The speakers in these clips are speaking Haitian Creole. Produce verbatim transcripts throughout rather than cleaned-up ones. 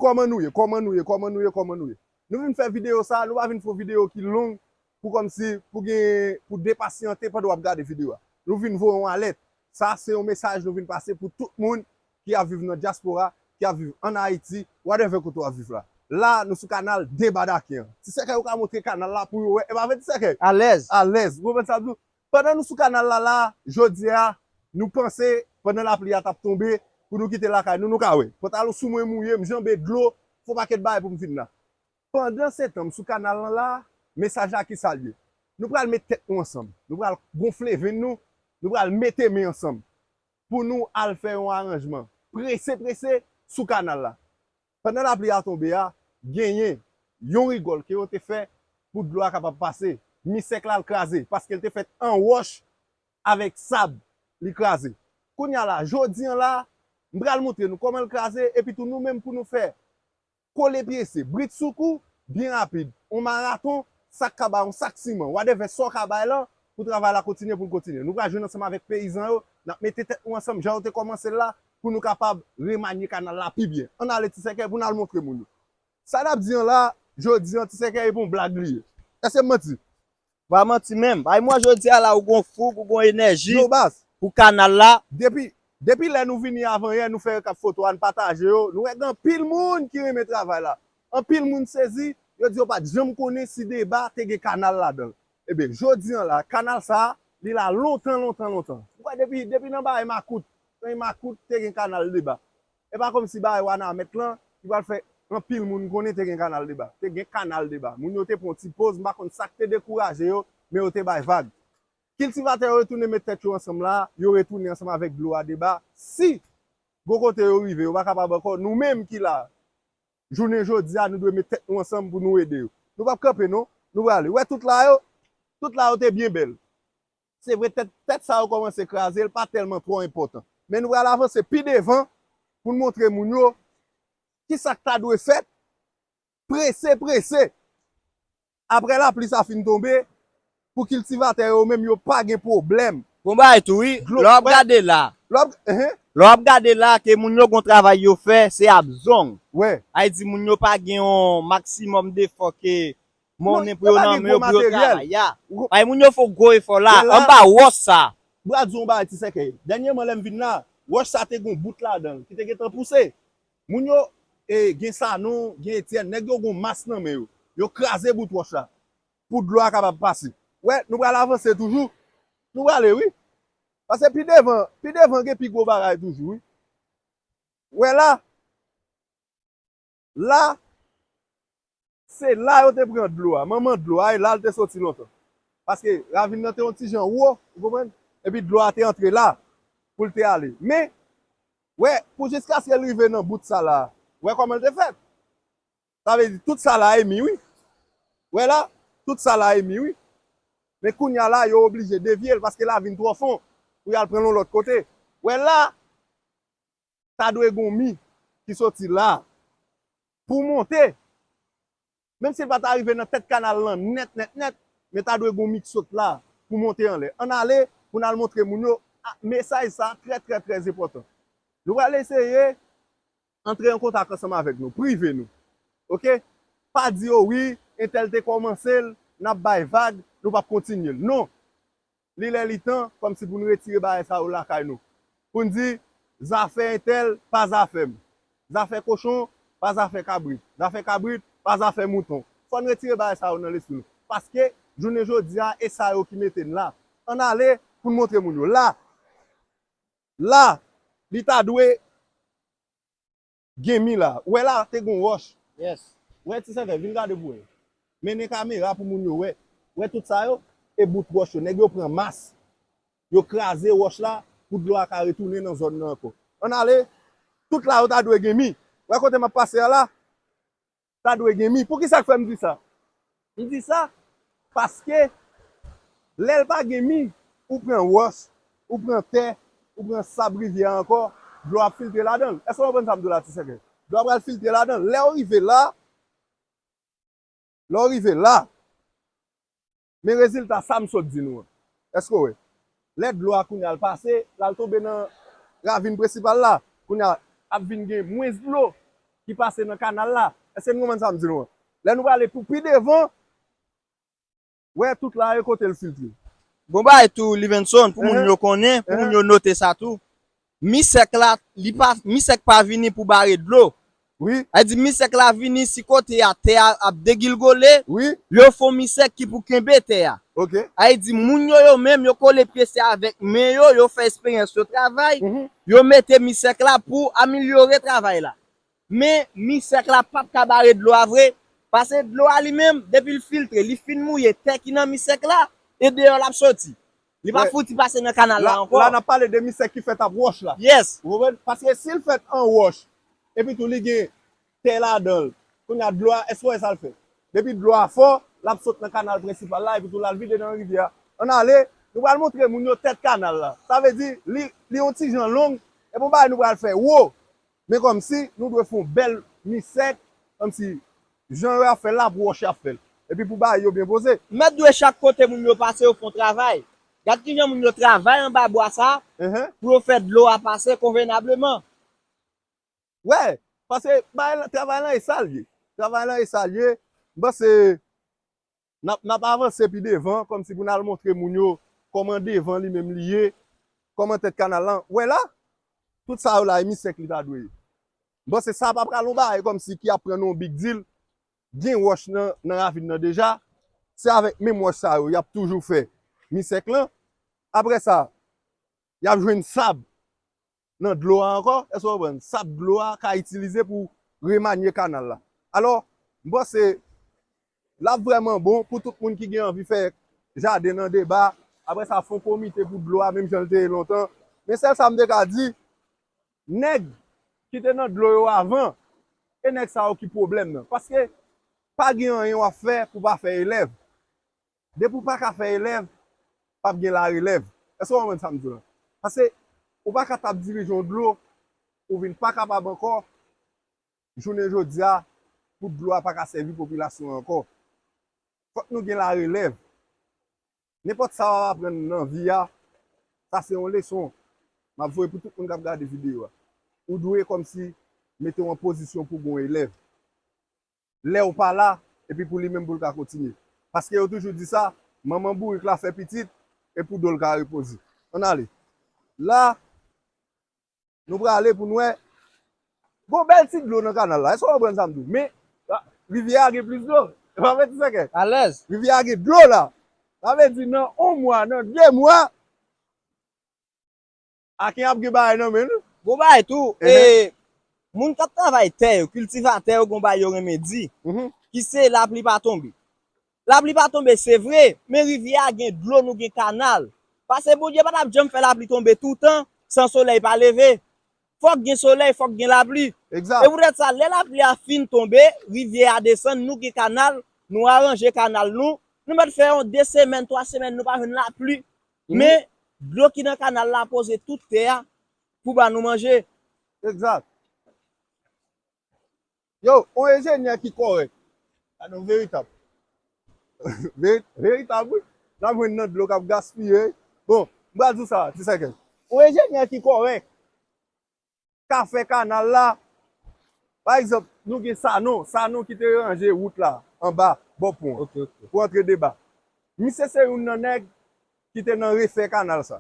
Kòman nou ye? Kòman nou ye? Kòman nou ye? Kòman nou ye? Nou vin fè videyo sa, nou pa vin fè yon videyo ki long pou kòmsi, pou gen, pou depasyante pandan w ap gade videyo a. Nou vin voye yon alèt. Sa se yon mesaj nou vin pase pou tout moun ki ap viv nan dyaspora, ki ap viv ann Ayiti, whatever kote w ap viv la. La, nou sou kanal Deba Daken an. Ti sèkèy ou ka montre kanal la pou yo wè. E pa vre, Ti sèkèy? Alèz. Alèz. Ou konprann sa m di w? Pandan nou sou kanal la la, jodi a, nou panse, pandan lapli a t ap tonbe, pou nou kite lakay nou, nou ka wè. Pantalon sou mwen mouye, m janbe dlo, fon pakèt bagay pou m vin la. Pandan se tan, m sou kanal lan la, mesaj la ki sa l ye? Nou pral met tèt nou ansanm. Nou pral gonfle venn nou, nou pral mete men ansanm pou nou al fè yon aranjman prese, prese sou kanal la. Pandan lapli a tonbe a, genyen yon rigòl ke yo te fè pou dlo a kapab pase. Mi sèk la l kraze, paske l te fèt an wòch avèk sab, li kraze. Kounye a la, jodi an la, m pral montre nou kòman l kraze, epi tou nou menm pou nou fè kole pyese, britsoukou, byen rapid, on maraton, sa k ka bay on sak siman, whatever sa w ka bay lan, pou travay la kontinye, pou l kontinye. Nou pral jwenn ansanm avèk peyizan yo, n ap mete tèt nou ansanm, jan yo te kòmanse l la, pou nou kapab remanye kanal la pi byen. Ann ale, Ti Sèkèy, pou n al montre moun yo. Sa n ap di an la, jodi an, Ti Sèkèy, e pa yon blag li ye. Èske m manti? Pa manti menm. Ay, mwen jodi a la, ou gon foug, ou gon enèji pou kanal la. Depi, depi lè nou vini avan yè, nou fè rekap foto a, n pataje yo, nou wè gen anpil moun ki renmen travay la. Anpil moun sezi, yo di yo pa t janm konnen si Deba te gen kanal ladan l. Ebyen, jodi an la, kanal sa a, li la lontan, lontan, lontan. Ou wè depi, depi nan bagay makout, nan makout te gen kanal Deba. E pa kòmsi bagay Wanament lan, ki pral fè anpil moun konnen te gen kanal Deba. Te gen kanal Deba. Moun yo te pran ti poz, m pa konn sa k te dekouraje yo, men yo te bay vag. Kiltivatè yo retounen met tèt yo ansanm la, yo retounen ansanm avèk dlo a Deba. Si gon kote yo rive, yo pa kapab ankò, nou menm ki la, jounen jodi a, nou dwe met tèt nou ansanm pou nou ede yo. Nou p ap kanpe non, nou prale. Ou wè tout la yo, tout la yo te byen bèl. Se vre, tèt, tèt sa yo kòmanse kraze, l pa tèlman twò enpòtan. Men nou pral avanse pi devan pou n montre moun yo ki sa k ta dwe fèt prese, prese. Apre lapli sa fin tonbe, pou kiltivatè yo menm yo pa gen pwoblèm. Gon bagay tou wi, lè w ap gade la, lè w ap, enhen, lè w ap gade la ke moun yo gon travay yo fè, se ap zong. Wè. Ay di moun yo pa gen yon maksimòm defò ke monnen pou yo nan men yo pou yo travay. Ya. Ay moun yo fè gwo efò la, anba wòch sa. M pral di w yon bagay, Ti Sèkèy. Dènyèman lè m vin la, wòch sa te gon bout ladan l, ki te gentan pouse. Moun yo, e, gen Sanon, gen Etyèn, nèg yo gon mas nan men yo. Yo kraze bout wòch la pou dlo a kapab pase. Wè, nou pral avanse toujou. Nou prale, wi. Paske pi devan, pi devan gen pi gwo bagay toujou, wi. Wè la, la, se la yo te pran dlo a, manman dlo a, e la l te soti lontan. Paske ravin nan te yon ti jan wo, ou konprann? Epi dlo a te antre la, pou l te ale. Men, wè, pou jiskaske l rive nan bout sa la, wè kòman l te fèt? Sa vle di, tout sa la e mi, wi. Wè la, tout sa la e mi, wi. Men kounye a la, yo oblije devye l, paske la vin twò fon, pou y al pran l yon lòt kote. Wè la, ta dwe gon mi ki soti la pou monte. Menm si l pa ta rive nan tèt kanal lan nèt, nèt, nèt, men ta dwe gon mi ki sot la pou monte anlè. Ann ale pou n al montre moun yo, a, mesaj sa trè, trè, trè enpòtan. Nou pral eseye antre an kontak ansanm avèk nou, prive nou. Oke? Pa di yo, wi, entèl te kòmanse l, n ap bay vag, nou p ap kontinye l. Non. Li lè li tan, kòmsi pou n retire bagay sa yo lakay nou. Pou n di, zafè entèl, pa zafè m. Zafè kochon, pa zafè kabrit. Zafè kabrit, pa zafè mouton. Fò n retire bagay sa yo nan lespri nou. Paske, jounen jodi a, e sa yo ki mete n la. Ann ale pou n montre moun yo. La, la, li ta dwe gen mi la. Ou wè la, te gon wòch. Yes. Ou wè, Ti Sèkèy, vin gade pou wè. Mennen kamera pou moun yo wè. Ou wè tout sa yo? E bout wòch yo. Nèg yo pran mas. Yo kraze wòch la pou dlo a ka retounen nan zòn nan ankò. Ann ale, tout la yo ta dwe gen mi. Ou wè kote m ap pase a la? Ta dwe gen mi. Poukisa k fè m di sa? M di sa paske lè l pa gen mi, ou pran wòch, ou pran tè, ou pran sab rivyè a ankò, dlo ap filtre ladan l. Èske w konprann sa m di w la, Ti Sèkèy? Dlo a pral filtre ladan l. Lè w rive la, lè w rive la, men rezilta sa m sot di nou an. Èske w wè? Lè dlo a kounye a l pase, l al tonbe nan ravin prensipal la, kounye a ap vin gen mwens dlo. ki pase nan kanal la. Èske n konprann sa m di nou an? Lè nou prale pou pi devan, wè tout la e kote l filtre. Gon bagay tou, Livenson, pou moun yo konnen, pou moun yo note sa tou. Misèk la, li pa, misèk pa vini pou bare dlo. Wi, Sa di misèk la vini si kote a tè a ap degilgole, wi, yo fon misèk ki pou kenbe tè a. ok. Sa di moun yo yo menm yo kole pye se avèk men yo, yo fè esperyans yo travay, Mhm. yo mete misèk la pou amelyore travay la. Men misèk la p ap ka bare dlo a vre, paske dlo a li menm, depi l filtre, li fin mouye tè ki nan misèk la, e deyò l ap soti. Li pa Wè. Fouti pase nan kanal la La, ankò. La n ap pale de misèk ki fèt ap wòch la. Yes. Ou konprann? Paske si l fèt an wòch, epi tou li gen tè ladan l, kounye a dlo a, èske w wè sa l fè? Depi dlo a fò, l ap sot nan kanal prensipal la, epi tou l al vide nan rivyè a. Ann ale, nou pral montre moun yo tèt kanal la. Sa vle di, li, li yon ti jan long, e bon bagay nou pral fè wo. Men kòmsi, nou dwe fè yon bèl misèk, kòmsi, jan yo ap fè l la, pou wòch y ap fè l. Epi pou bagay yo byen poze. Mèt dwe chak kote moun yo pase yo fon travay. Gad kijan moun yo travay anba bwa sa Enhen. Pou yo fè dlo a pase konvenableman. Wè, paske bagay la, travay lan e sa l ye. Travay lan e sa l ye. M panse n ap, n ap avanse pi devan, kòmsi pou n al montre moun yo kòman devan li menm li ye, kòman tèt kanal lan. Wè la, tout sa yo la, e misèk li ta dwe ye. M panse sa pa pral yon bagay kòmsi ki ap pran nou yon big deal. Gen wòch nan, nan ravin nan deja. Se avèk menm wòch sa yo, y ap toujou fè misèk lan. Apre sa, y ap jwenn sab nan dlo a ankò. Èske w konprann? Sab dlo a ka itilize pou remanye kanal la. Alò, m panse l ap vrèman bon pou tout moun ki gen anvi fè jaden nan deba. Apre sa, fè yon komite pou dlo a, menm jan l te ye lontan. Men sèl sa m te ka di, nèg ki te nan dlo yo avan, e nèg sa yo ki pwoblèm nan. Paske pa gen anyen w ap fè pou pa fè elèv. Depi w pa ka fè elèv, p ap gen larelèv. Èske w konprann sa m di w lan? Paske ou pa ka t ap dirije yon dlo, ou vin pa kapab ankò, jounen jodi a, pou dlo a pa ka sèvi popilasyon an ankò. Fòk nou gen larelèv. Nenpòt sa w ap aprann nan vi a, sa se yon leson m ap voye pou tout moun k ap gade videyo a. Ou dwe kòmsi mete w an pozisyon pou gon elèv. Lè w pa la, epi pou li menm pou l ka kontinye. Paske yo toujou di sa, manman bourik la fè pitit, e pou do l ka repoze. Ann ale. La, nou prale pou n wè. Gon bèl ti dlo nan kanal la. Èske w konprann sa m di w? Men, rivyè a gen plis dlo. E pa vre, Ti Sèkè? Alèz. Rivyè a gen dlo la. Sa vle di nan yon mwa, nan de mwa, Aken ap gen bagay nan men l. Gon bagay tou, e, moun k ap travay tè yo, kiltivatè yo, gon bagay yo renmen di, ki se lapli pa tonbe. Lapli pa tonbe, se vre, men rivyè a gen dlo, nou gen kanal. Paske Bondye pa t ap janm fè lapli tonbe toutan san solèy pa leve. Fòk gen solèy, fòk gen lapli. Egzak. E poutèt sa, lè lapli a fin tonbe, rivyè a desann, nou gen kanal, nou aranje kanal nou, nou mèt fè yon de semèn, twa semèn, nou pa jwenn lapli. Men, dlo ki nan kanal la poze tout tè a pou ba nou manje. Egzak. Yo, yon enjenyè ki kòrèk. Gade yon veritab. Veri-, veritab, wi. N ap jwenn nan dlo k ap gaspiye. Bon, m pral di w sa, Ti Sèkè. Yon enjenyè ki kòrèk ka fè kanal la. Pa egzanp, nou gen Sanon, Sanon ki te ranje wout la anba bò pon an pou antre Deba. Misye se youn nan nèg ki te nan refè kanal sa.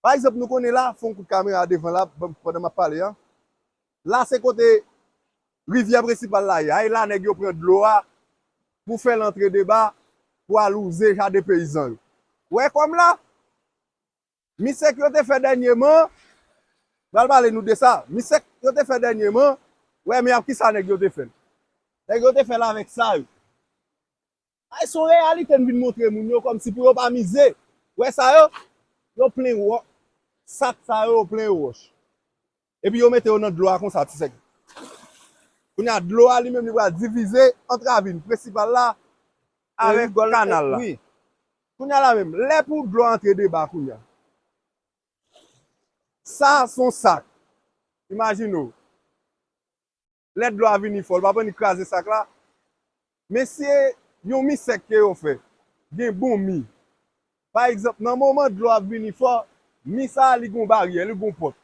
Pa egzanp, nou konnen la, fè yon kout kamera devan la, ban m, pandan m ap pale a. La se kote rivyè prensipal la ye. A e la nèg yo pran dlo a pou fè l antre Deba, pou al wouze jaden peyizan yo. Ou wè kòm la? Misèk yo te fè dènyeman, m pral pale nou de sa. Misèk yo te fè dènyeman, ou wè men ap kisa nèg yo te fè l. Nèg yo te fè l avèk sa yo. Ay, se yon reyalite n vin montre moun yo kòmsi pou yo pa mize. Ou wè sa yo? Yo plen wò-, sak sa yo, yo plen yo wòch. Epi yo mete yo nan dlo a konsa, Ti Sèkè. Kounye a, dlo a li menm li pral divize ant ravin prensipal la avèk kanal la. Kounye a la menm, lè pou dlo a antre Deba kounye a. Sa se yon sak. Imajine w. Lè dlo a vini fò, l p ap annik kraze sak la. Men se yon misèk ke yo fè. Gen bon mi. Pa egzanp, nan moman dlo ap vini fò, mi sa a li gon baryè, li gon pòt.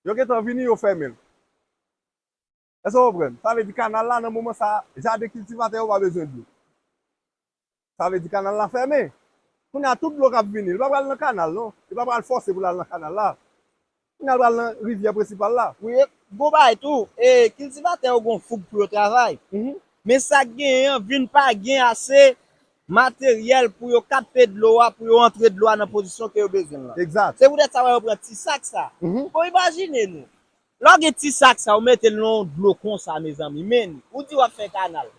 Yo gentan vini, yo fèmen l. Èske w konprann? Sa vle di kanal la, nan moman sa a, jaden kiltivatè yo pa bezwen dlo. Sa vle di kanal la fèmen. Kounye a, tout dlo k ap vini, li pa pral nan kanal, non. Li pa pral fòse pou l al nan kanal la. Kounye a, l pral nan rivyè prensipal la. Wi, e, gon bagay tou, e, kiltivatè yo gon foug pou yo travay. Mhm. Men sa k genyen an vin pa gen ase materyèl pou yo kapte dlo a, pou yo antre dlo a nan pozisyon ke yo bezwen l lan. Egzat. Se poutèt sa w wè yo pran ti sak sa. Mhm. Bon, imajine nou. Lè w gen ti sak sa, ou mete l nan yon dlo konsa, mezanmi, men ou di w ap fè kanal.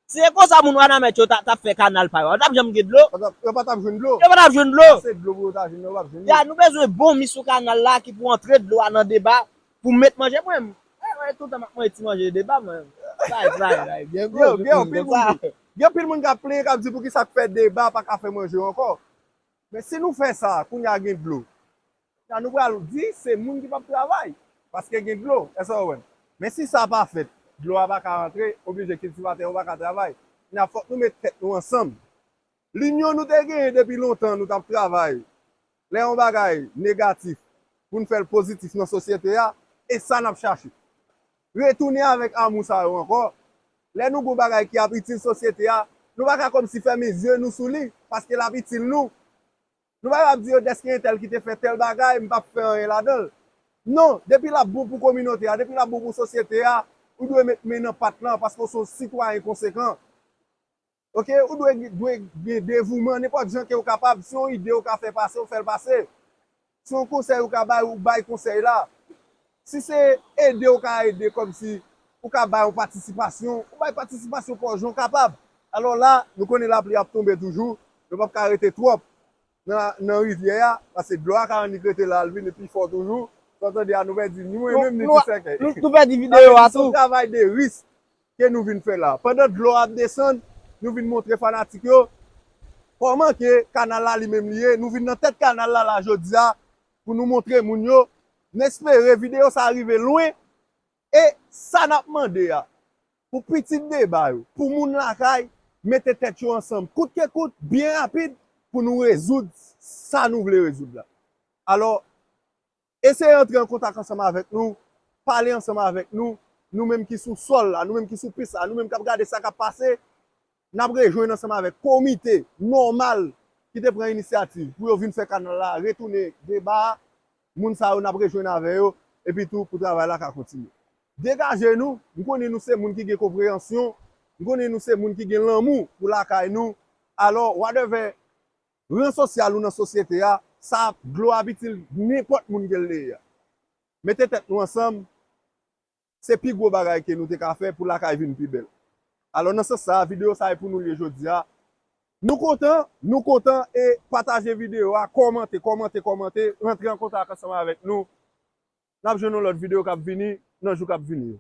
Si se konsa moun Wanament yo t ap fè kanal pa yo, yo t ap janm gen dlo? Yo pa t ap jwenn dlo. Yo pa t ap jwenn dlo. Se dlo pou yo ta jwenn, yo p ap jwenn li. Ya, nou bezwen bon mi sou kanal la ki pou antre dlo a nan deba, pou met manje mwen. Eh, mwen, toutan m ap manje ti manje deba, mwen. Bay, bay, bay, byen gwo. Yo, gen anpil moun, gen anpil moun k ap plenyen, k ap di poukisa k fè deba pa ka fè manje yo ankò. Men si nou fè sa, kounye a gen dlo. Sa nou pral di, se moun ki p ap travay, paske gen dlo, èske w konprann? Men si sa pa fèt, dlo a pa ka rantre, oblije kiltivatè yo pa ka travay. Kounye a fòk nou met tèt nou ansanm. Linyon nou te genyen depi lontan, nou t ap travay. Lè yon bagay negatif, pou n fè l pozitif nan sosyete a, e sa n ap chache. Retounen avèk amou sa yo ankò. Lè nou gon bagay ki ap itil sosyete a, nou pa ka kòmsi fèmen zye nou sou li, paske l ap itil nou. Nou pa ka ap di yo dèske entèl ki te fè tèl bagay, m p ap fè anyen ladan l. Non, depi l ap bon pou kominote a, depi l ap bon pou sosyete a, ou dwe met men nan pat lan paske w se yon sitwayen konsekan. Oke, ou dwe, dwe gen devouman nenpòt jan ke w kapab. Si yon ide w ka fè pase, w fè l pase. Si yon konsèy ou ka bay, ou bay konsèy la. Si se ede w ka ede, kòmsi ou ka bay yon patisipasyon, ou bay patisipasyon pa w jan w kapab. Alò la, nou konnen lapli ap tonbe toujou, nou p ap ka rete twòp nan, nan rivyè a, paske dlo a ka annik rete la, al vini pi fò toujou. Sa w tande a, nou pèdi ni mwen menm, ni ti sèkèy. Nou, nou pèdi videyo a tou. Se yon travay de risk ke nou vin fè la. Pandan dlo a ap desann, nou vin montre fanatik yo kòman ke kanal la li menm li ye. Nou vin nan tèt kanal la, la jodi a, pou nou montre moun yo. N espere videyo sa a rive lwen. E sa n ap mande a, pou pitit deba yo, pou moun lakay, mete tèt yo ansanm, kout ke kout, byen rapid, pou nou rezoud sa nou vle rezoud la. Alò, eseye antre an kontak ansanm avèk nou, pale ansanm avèk nou, nou menm ki sou sòl la, nou menm ki sou pis la, nou menm k ap gade sa k ap pase, n ap rejwenn ansanm avèk komite nòmal ki te pran inisyativ pou yo vin fè kanal la, retounen deba a, moun sa yo, n ap rejwenn avè yo, epi tou pou travay la ka kontinye. Degaje nou, m konnen nou se moun ki gen konpreyansyon, m konnen nou se moun ki gen lanmou pou lakay nou, alò, wadèvè ran sosyal ou nan sosyete a, sa dlo ap itil nenpòt moun ke l te ye a. Mete tèt nou ansanm, se pi gwo bagay ke nou te ka fè pou lakay vin pi bèl. Alò, nan sans sa a, videyo sa a e pou nou l ye jodi a. Nou kontan, nou kontan e pataje videyo a, kòmante, kòmante, kòmante, rantre an kontak ansanm avèk nou. N ap jwenn yon lòt videyo k ap vini nan jou k ap vini yo.